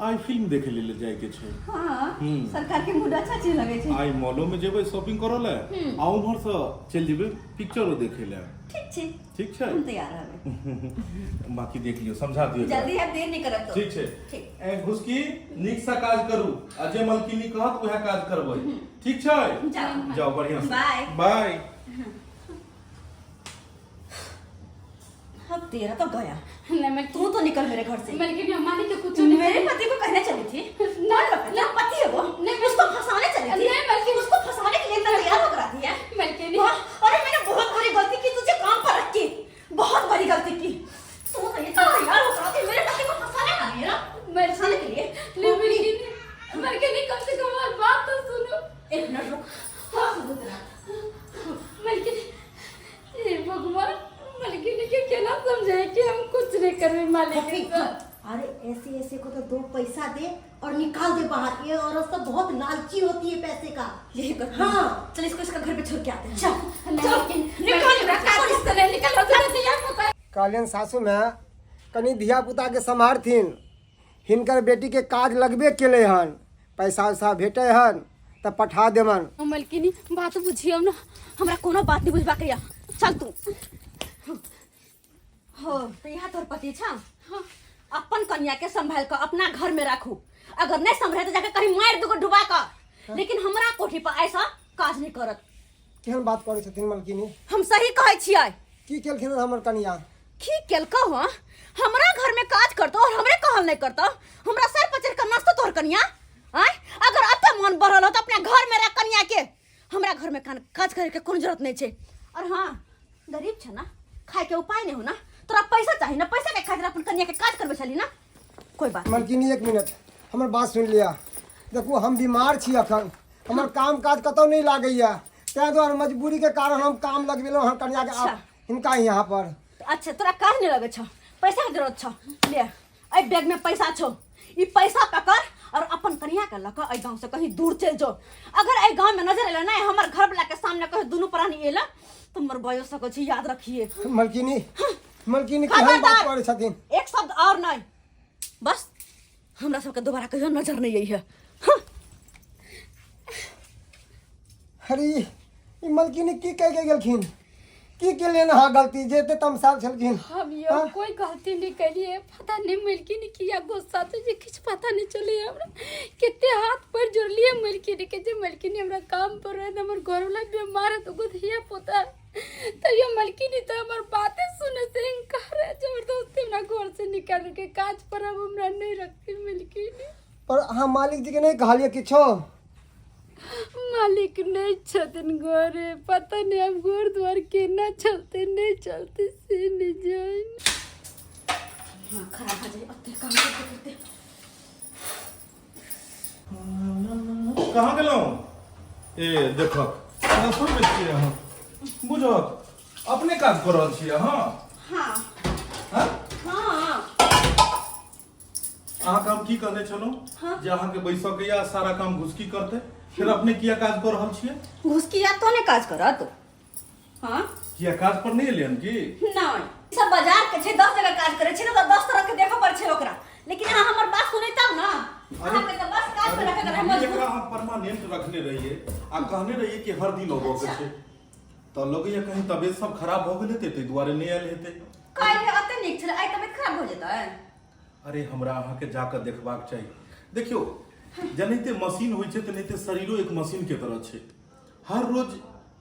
आइ फिल्म देखै लेल जाइके छै। हाँ, सरकार के मूड अच्छा चीज लगे छै। आइ मॉलो में जेबै शॉपिंग करऽ लए आ उम्हर से चलि जेबै पिक्चरो देखै लए। ठीक छै। ठीक छै, हम तैयार रहबै। बाकी देख लियौ, समझा दियौ। जल्दी आब, देर नहीं करब तो। ठीक छै। ठीक। ए घुसकी, नीक से काज करू आ जे मलकिनी कहत उएह काज करबै, ठीक छै? जाओ। जाओ बढ़िया से। बाय। बाय। अब तेरा तो गया, नहीं मलकिनी, तू तो निकल मेरे घर से। मलकिनी हम मालिक के कुछ नहीं। मेरे पति को कहने चली थी ना, ना पति है वो, नहीं, उसको फंसाने चली थी। नहीं, मलकिनी। उसको फंसाने के लिए इतना तैयार होकर आती है। मलकिनी। हाँ, अरे मैंने बहुत बड़ी गलती की तुझे काम पर रख के, बहुत बड़ी गलती की। तू तो ये तैयार होकर आती है मेरे पति को फंसाने के लिए ना, फंसाने के लिए। नहीं मलकिनी, मलकिनी कम से कम हमारी बात तो सुनो। एक मिनट रुक। हाँ, सुनो जरा। मलकिनी, हे भगवान, मलकिनी के केना समझाए कि हम कुछ नहीं करबे मालिक के साथ। अरे ऐसे ऐसे को तो दो पैसा दे और निकाल दे बाहर। ये औरत सब बहुत लालची होती है पैसे का। यही कर। हाँ। चल इसको इसका घर पे छोड़ के आते हैं। चल। नहीं, मलकिनी, मलकिनी, काज से नहीं निकल, उसने दिया पता। कहलियनि सासू माय कनि धियापुताके सम्हारथिन, हिनकर बेटीके काज लगबे केलै हन, पैसा उसा भेटै हन तऽ पठा देबनि। मलकिनी बात बुझियौ ना। हमरा कोनो बात नहीं बुझबा के या, चल तू। हो तो यहाँ तोहर पति छा? अपन कन्या के संभाल के अपना घर में राखू, अगर नहीं संभले तो जाके कहीं मार दूगो डुबा कर, लेकिन हमरा कोठी पर ऐसा काज नहीं करत। केहन बात करै छथिन मलकिनी? हम सही कहै छियै। की केलखिन हन हमर कनिया? की केलकौ हँ? हमरा घर में काज करतो और हमरे कहल नहीं करतो, हमरा सर पर चढ़ के नाचतो तोहर कन्या? आय अगर अते मन बढ़ल हो तो अपना घर में रख कन्या के, हमरा घर में काज करे के कोनो जरूरत नहीं छै। और हाँ, गरीब छै ना, खाए के उपाय नहीं हो ना, तोरा पैसा चाही ना, पैसा के खातिर अपन कन्या के काज करबे छली ना। कोई बात नहीं। मलकिनी एक मिनट हमर बात सुनि लिअ। देखू हम बीमार छी अखन, हमर काम काज कतौ नहि लागैया, ताहि दुआरे मजबूरी के कारण हम काम लगबेलहुँ हन कनिया के। अच्छा। हिनका यहाँ पर। अच्छा तोरा काज नहीं लगे छौ, पैसा के जरूरत छौ, ले एहि बैग में पैसा छौ, ई पैसा पकड़ और अपन कन्या के लऽ कऽ एहि गाँव से कहीं दूर चलि जो। अगर एहि गाँव में नजर एलै ना, हमर घर वाला के सामने कहीं दुनू प्राणी एला तो मरबायो सकै छी, याद रखिए। मलकिनी, मलकिनी केहन बात करै छथिन? एक शब्द और नहीं, बस हमरा सबके दोबारा कहियो नजर नहीं आई है। हाँ। अरे ई मलकिनी की कह के गेलखिन की केलियन अहाँ गलती जे एते तमसाल छलखिन हम यो हाँ? कोई गलती नहीं करिए पता नहीं मलकिनी किया गुस्सा तो जे किछु पता नहीं चले हमरा कते हाथ पर जोड़लिए मलकिनी के जे मलकिनी हमरा काम पर रहे हमर घरवाला बीमार है तो धिया पोता तैयो मलकिनी तो हमर बातें सुने से इनकार है जबरदस्ती हमरा घर से निकाल के काज पर अब हमरा नहीं रखती मलकिनी पर अहाँ मालिक जी के नहीं कहलिए किछो मालिक नहीं छथिन घरे पता नहीं हम घर द्वार केना चलते नहीं चलते से नहीं जान दिमाग खराब भऽ जाइए ओते काम करते करते कहाँ गेलहुँ ए देखक अहाँ सुनबै छियै अहाँ बुझक अपने काज कऽ रहल छियै अहाँ हाँ हाँ? हाँ अहाँके हम की कहने छलहुँ हाँ। जे अहाँके बैसऽ के या सारा काम घुसकी करतै फेर अपने किया काज कऽ रहल छियै घुसकी जात तो ने काज करत हाँ किया काज पर नहि एलियै हन की नहि सब बाजार के छै 10 जगह काज करे छै ने तऽ 10 तरह के देखऽ पड़ै छै ओकरा लेकिन अहाँ हमर बात सुनै तब ना अहाँके तऽ बस काज पर रखै के रहै अरे, एकरा मजबूत हम परमानेंट रखने रहियै आ कहने रहियै कि हर दिन अबऽ के छै तऽ लगैया कहीं तबियत सब खराब भऽ गेल हेतै ताहि दुआरे नहि आयल हेतै काल्हि एते नीक छलै आइ तबियत खराब भऽ जेतै अरे हमरा अहाँके जाकऽ देखबाक चाही देखियौ जेनाहिते मशीन होइ छै तेनाहिते शरीरो एक मशीनके तरह छै हर रोज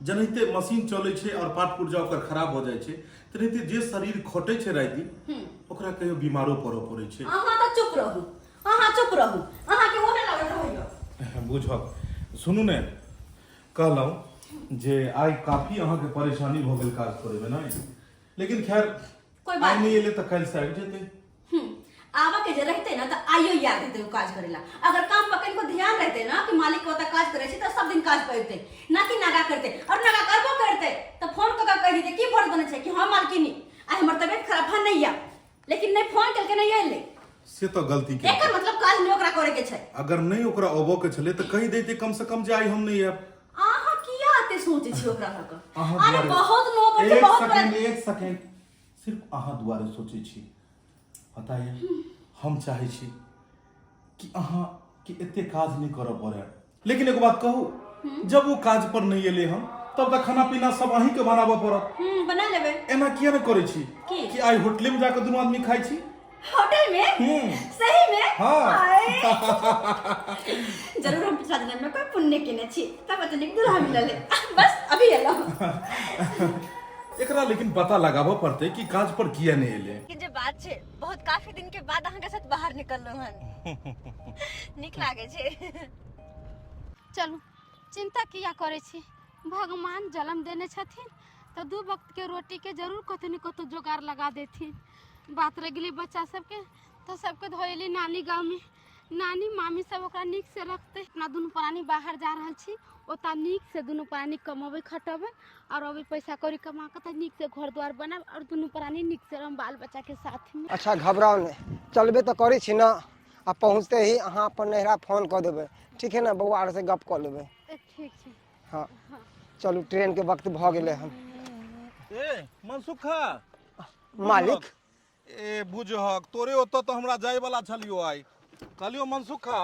जेनाहिते मशीन चलै छै आओर पार्ट पुर्जा ओकर खराब भऽ जाइ छै तेनाहिते जे शरीर खटै छै राति दिन ओकरा कहियो बीमारो पड़ऽ पड़ै छै अहाँ तऽ चुप रहू अहाँ चुप रहू अहाँके ओहे लागल रहैया बुझक सुनू ने कहलहुँ जे आइ काफी अहाँके परेशानी भऽ गेल काज करैमे नहि लेकिन खैर कोई बात आइ नहि एलै तऽ काल्हि से आबि जेतै आबऽ के जे रहते ना तऽ आइयो याद हेतै ओ काज करै ला अगर काम पर कनिको ध्यान रहते ना कि मालिक के ओतऽ काज करै छै तऽ सब दिन काज करते ना कि नागा करते और नागा करबो करते तऽ फोन कऽ के कहि देते की फर्ज बनै छै कि हाँ मालकिनी आइ हमर तबियत खराब है नहीं आब लेकिन नहि फोन केलकै नहि एलै से तऽ गलती के एकर मतलब काज नहि ओकरा करे के छै अगर नहि ओकरा अबऽ के छलै तऽ कहि दैते कम से कम जे आइ हम नहि आयब अहाँ किया एते सोचै छी ओकरा लऽ कऽ अहाँ अरे दुआरे- बहुत नौकर छै एक बहुत सेकेंड एक सेकेंड सिर्फ अहाँ दुआरे सोचै छी पता यऽ हम चाहै छी कि अहाँ के एते काज नहि करऽ पड़े लेकिन एगो बात कहू जब ओ काज पर नहि एलै हन तब तऽ खाना पीना सब अहींके बनाबऽ पड़त बना लेबै एना किया नहि करै छी की? कि आइ होटले में जाके दुनू आदमी खाइ छी होटल में सही में हाँ। आए। जरूर हम पिछला जन्म में कोई पुण्य केने छी तब एते नीक दूल्हा मिलल है। बस अभी एलहुँ एकरा लेकिन पता लगाबऽ पड़तै कि काज पर किया नहि एलै लेकिन जे बात छै बहुत काफी दिन के बाद अहाँके साथ बाहर निकललहुँ हन नीक लागै छै चलू चिन्ता किया करै छी भगवान जन्म देने छथिन तऽ दू वक्तके रोटीके जरूर कतौ ने कतौ जोगाड़ लगा देथिन बात रहि गेलै बच्चा सबके तऽ सबके धोएली नानी गाँवमे नानी मामी सब ओकरा नीकसँ रखतै अपना दुनू प्राणी बाहर जा रहल छी ओतऽ नीकसँ दुनू प्राणी कमेबै खटेबै आओर अबै पैसा कौड़ी कमा कऽ तऽ नीकसँ घर द्वार बनायब आओर दुनू प्राणी नीकसँ रहब बाल बच्चाके साथमे अच्छा घबराउ नहि चलबे तऽ करै छी ने आ पहुँचते ही अहाँ अपन नैहरा फोन कऽ देबै ठीक है ने बौआ आरसँ गप कऽ लेबै ठीक छै हँ चलू ट्रेनके वक्त भऽ गेलै हन ए मनसुखा मालिक ए बुझहक तोरे ओतऽ तऽ हमरा जाय वाला छलियो आइ कहलियो मनसुखा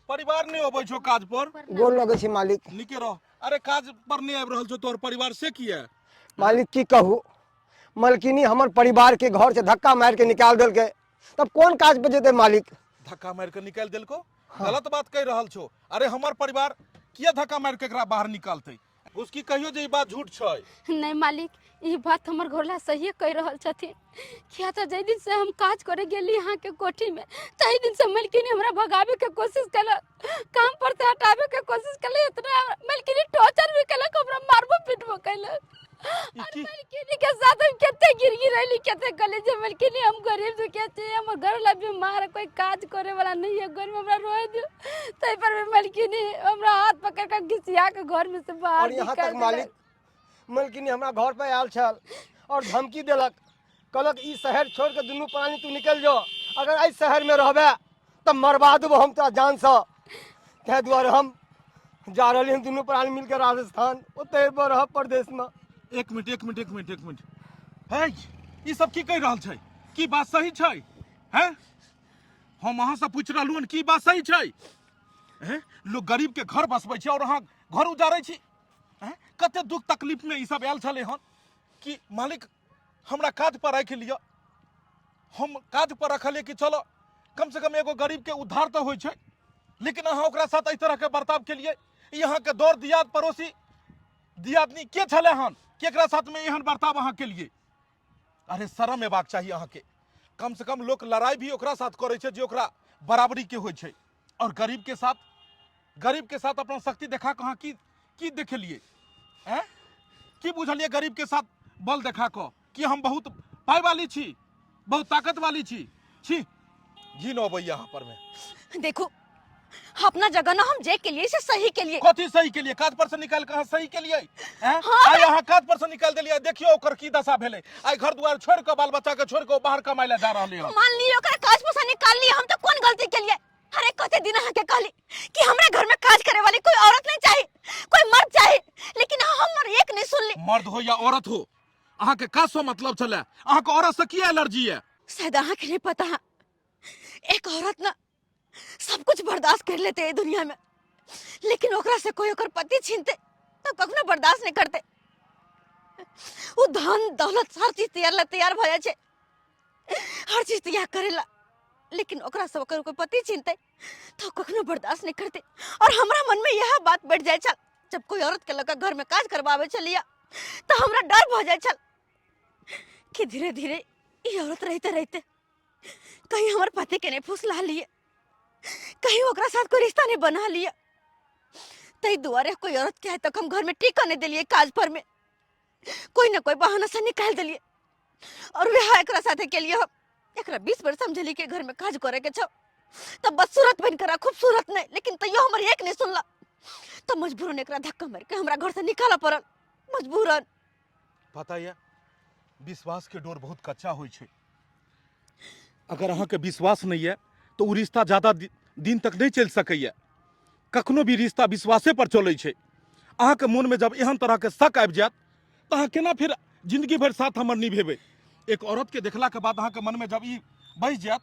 परिवार नहि अबै छौ काज पर गोर लगै छी मालिक नीके रह अरे काज पर नहि आबि रहल छौ तोहर परिवार से किया मालिक की कहू मलकिनी हमर परिवार के घर से धक्का मारि के निकाल देलकै तब कोन काज पर जेतै मालिक धक्का मारि के निकालि देलको गलत बात कहि रहल छौ अरे हमर परिवार किया धक्का मारि के एकरा बाहर निकालतै उसकी कहियो जे ई बात झूठ छै नहि मालिक ई बात हमर घरला सहिए कहि रहल छथिन किया तऽ जाहि दिन से हम काज करे गेली अहाँके कोठीमे ताहि दिन से मलकिनी हमरा भगाबे के कोशिश केलक काम पर से हटाबे के कोशिश केलक इतना मलकिनी टॉर्चर भी केलक हमरा मारबो पीटबो केलक ई और की मलकिनी के साथ हम कते गिर गिरैली कते कहली जे मलकिनी हम गरीब दुखिया छी हमर घर ला बीमार है, कोई काज करे वाला नहीं है घर में हमरा रोए दियो ताहि पर भी मलकिनी हमरा हाथ पकड़ के घिसिया के घर में से बाहर और यहाँ निकाल तक देलक। मालिक मलकिनी हमरा घर पर आयल छल और धमकी देलक कहलक ई शहर छोड़ के दुनू प्राणी तू निकल जो अगर एहि शहर में रहबे तऽ मरबा देबो हम तोरा जानसँ ताहि दुआरे हम जा रहली हन दुनू प्राणी मिलके राजस्थान ओतहि रहब प्रदेशमे एक मिनट एक मिनट एक मिनट एक मिनट हे ई सब की कहि रहल छै की बात सही छै हैं हम अहाँ से पूछि रहलहुँ हन की बात सही छै हैं लोग गरीब के घर बसबै छै और अहाँ घर उजाड़ै छी। आँय, कते दुख तकलीफमे ई सब आयल छलै हन कि मालिक हमरा काज पर राखि लिअ। हम काज पर रखलियै कि चलो कम से कम एगो गरीबके उद्धार तऽ होइ छै, लेकिन अहाँ ओकरा साथ एहि तरहके बर्ताव केलियै। ई अहाँके दौड़ दियाद पड़ोसी दियादनी के छलै हन कि एकरा साथमे एहन बर्ताव अहाँ केलियै? अरे शरम एबाक चाही अहाँके। कम से कम लोक लड़ाइ भी ओकरा साथ करै छै जे ओकरा बराबरी के होइ छै, और गरीब के साथ, गरीब के साथ अपना शक्ति देखा कऽ अहाँ की की देखेलियै? आँय, की बुझलियै गरीब के साथ बल देखा कऽ कि हम बहुत पाइ वाली छी, बहुत ताकत वाली छी? छी, घिन अबैया अहाँ पर में। देखो अपना जगह ना हम जे के लिए से सही के लिए। कथी सही के लिए? काज पर से निकाल के अहाँ सही के लिए? हैं? हाँ। आइ अहाँ काज पर से निकाल देलियै, देखियौ ओकर की दशा भेलै। आइ घर दुआर छोड़ि कऽ, बाल बच्चा के छोड़ि कऽ ओ बाहर कमाइ लए जा रहलै हन। मान लियो ओकरा काज पर से निकाल लियो, हम तो कौन गलती के लिए? अरे कते दिन अहाँ के कहली कि हमरा घर में काज करे वाली कोई औरत नहीं चाहिए, कोई मर्द चाहिए, लेकिन अहाँ हमर एक नहीं सुनली। मर्द हो या औरत हो, अहाँ के काज से मतलब छलै। अहाँ के औरत से की एलर्जी है? शायद अहाँ के नहीं पता है, एक औरत ना सब कुछ बर्दाश्त कर लेते है दुनिया में, लेकिन ओकरा से कोई ओकर पति छीनते तो कखनो बर्दाश्त नहीं करते। वो धन दौलत हर चीज तैयार ला तैयार भ जाय छै, हर चीज तैयार करेला, लेकिन ओकरा से ओकर कोई पति छीनते तो कखनो बर्दाश्त नहीं करते। और हमरा मन में यह बात बैठ जाय छल, जब कोई औरत के लगा घर में काज करवावे छलिया तो हमरा डर भ जाय छल कि धीरे धीरे ई औरत रहते रहते कहीं हमर पति के नहीं फुसला लिए, कहीं ओकरा साथ कोई रिश्ता नहीं बना लिए। तई दुआरे कोई औरत के आए तक हम घर में टीका नहीं दिलिए, काज पर में कोई ना कोई बहाना से निकाल दिलिए। और वह एकरा साथे के लिए हम एकरा 20 बार समझली के घर में काज करे के छौ, तब बदसूरत बन कर खूबसूरत नहीं, लेकिन तैयो हमर एक नहीं सुनला, तब मजबूरन एकरा धक्का मार के हमरा घर से निकाला पड़ल मजबूरन। पता ये विश्वास के डोर बहुत कच्चा होइ छै। अगर अहाँके विश्वास नहीं है तो उ रिश्ता ज़्यादा दिन तक नहीं चलि सकैए। कखनो भी रिश्ता विश्वासे पर चलै छै। अहाँके मोनमे जब एहन तरहके शक आबि जायत तऽ अहाँ केना फेर जिंदगी भरि साथ हमर निभेबै? एक औरतके देखलाके बाद अहाँके मनमे जब ई बसि जायत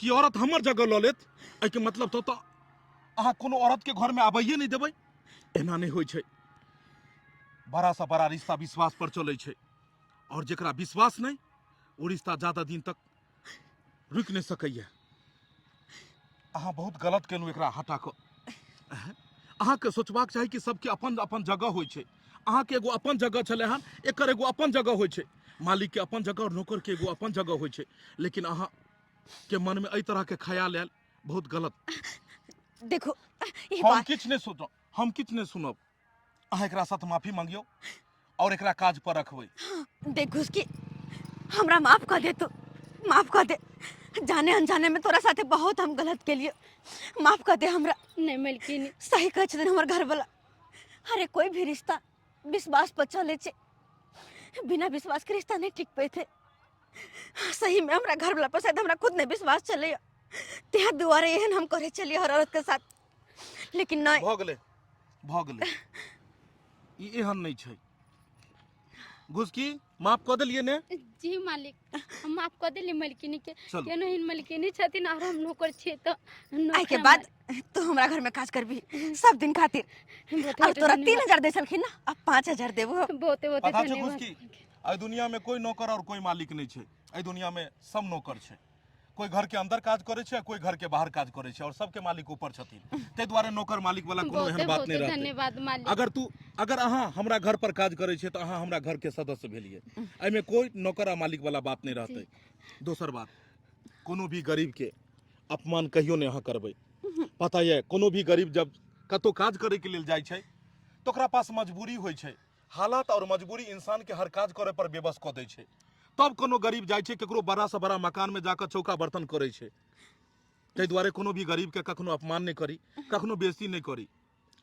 कि औरत हमर जगह लऽ लेत, एहिके मतलब तऽ अहाँ कोनो औरतके घरमे आबैए नहि देबै। एना नहि होइ छै। बड़ासँ बड़ा रिश्ता विश्वास पर चलै छै, और जकरा विश्वास नहि ओ रिश्ता ज्यादा दिन तक रुकि नहि सकैए। अहाँ बहुत गलत केलहुँ एकरा हटा कऽ। अहाँके सोचबाक चाही कि सबके अपन अपन जगह होइ छै। अहाँके एगो अपन जगह छलै हन, एकर एगो अपन जगह होइ छै, मालिकके अपन जगह और नौकरके एगो अपन जगह होइ छै। लेकिन अहाँके मनमे एहि तरहके ख्याल आयल, बहुत गलत। देखो ई हम बात किछु नहि सोचब, हम किछु नहि सुनब। अहाँ एकरा साथ माफी मांगियो और एकरा काज पर रखबै। देख घुसकी, हमरा माफ कर दे, तू माफ कर दे। जाने अनजाने में तोरा साथे बहुत हम गलत के लिए, माफ कर दे हमरा। नहीं मलकिनी। सही कहे छथिन हमर घर वाला। अरे कोई भी रिश्ता विश्वास पर चले छे, बिना विश्वास के रिश्ता नहीं टिक पेते। सही में हमरा घर वाला पर शायद हमरा खुद नहीं विश्वास चले, त्या दुआरे एहन हम करे चलिए हर औरत के साथ, लेकिन नहीं। भऽ गेलै, भऽ गेलै, ई एहन नहि छै। घुसकी माफ कऽ देलियै ने? जी मालिक, हम माफ कऽ देली मलकिनी के। चलू। केनो हिन मलकिनी छथिन और हम नौकर छियै तऽ आइ के बाद तू हमरा घर में काज करबी सब दिन खातिर। बहुते और तोरा धन्यवाद। 3000 दे छलखिन ना, अब 5000 देबो। बहुते बहुते पता छै धन्यवाद। घुसकी, एहि दुनिया में कोई नौकर और कोई मालिक नहि छै। एहि दुनिया में सब नौकर छै। कोई घर के अंदर काज करे छै, कोई घर के बाहर काज करे छै, और सबके मालिक ऊपर छथिन। ताहि दुआरे नौकर मालिक वाला कोनो एहन बहुते बात नहि बहुते रहतै। धन्यवाद मालिक। अगर अहाँ हमरा घर पर काज करे छै तऽ अहाँ हमरा घर के सदस्य भेलियै, एहिमे कोई नौकर आ मालिक वाला बात नहि रहतै। दोसर बात, कोनो भी गरीब के अपमान कहियो नहि अहाँ करबै। पता यऽ, कोनो भी गरीब जब कतहु काज करैके लेल जाइ छै तऽ ओकरा पास मजबूरी होइ छै। हालात और मजबूरी इंसान के हर काज करे पर बेबस कऽ दै छै। तब कोनो गरीब जाइ छै केकरो बड़ा से बड़ा मकान में जाकऽ चौका बर्तन करै छै। ताहि दुआरे कोनो भी गरीब के कखनो अपमान नहि करी, कखनो बेइज्जती नहि करी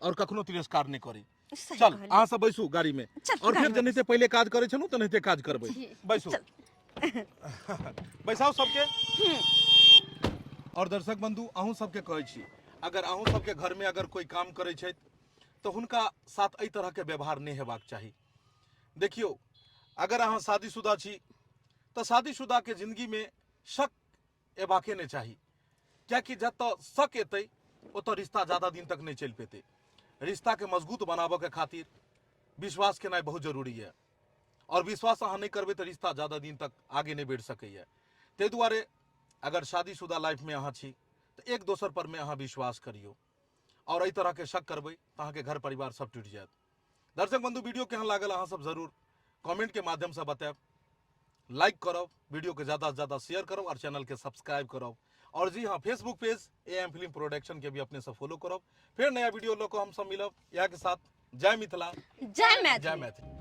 और कखनो तिरस्कार नहि करी। सही चल कहलियै। अहाँ सब बैसू गाड़ी में, चल, और गाड़ी फिर में जेनाहिते पहिले काज करै छलहुँ तेनाहिते काज करबै। बैसू, बैसाउ सबके। और दर्शक बंधु, अहूँ सबके कहै छी, अगर अहूँ सबके घर में अगर कोई काम करै छथि तऽ हुनका साथ एहि तरहके व्यवहार नहि हेबाक चाही। देखियौ, अगर अहाँ शादीशुदा छी तऽ शादीशुदाके जिंदगीमे शक एबाके नहि चाही, कियाकि जतऽ शक एतै ओतऽ रिश्ता ज्यादा दिन तक नहि चलि पेतै। रिश्ताके मजबूत बनाबऽके खातिर विश्वास केनाइ बहुत जरूरी यऽ। आओर विश्वास अहाँ नहि करबै तऽ रिश्ता ज्यादा दिन तक आगे नहि बढ़ि सकैए। ताहि दुआरे अगर शादीशुदा लाइफमे अहाँ छी तऽ एक दोसर परमे अहाँ विश्वास करियौ, आओर एहि तरहके शक करबै तऽ अहाँके घर परिवार सब टूटि जायत। दर्शक बंधु, वीडियो केहन लागल अहाँ सब जरूर कमेंट के माध्यम से बतायब, लाइक करब, वीडियो के ज़्यादा से ज़्यादा शेयर करब और चैनल के सब्सक्राइब करब। और जी हाँ, Facebook page A M film production के भी अपने सब फॉलो करब। फिर नया वीडियो लऽ कऽ हम सब मिलब इएह के साथ। जय मिथिला, जय मैथिली, जय मैथिली।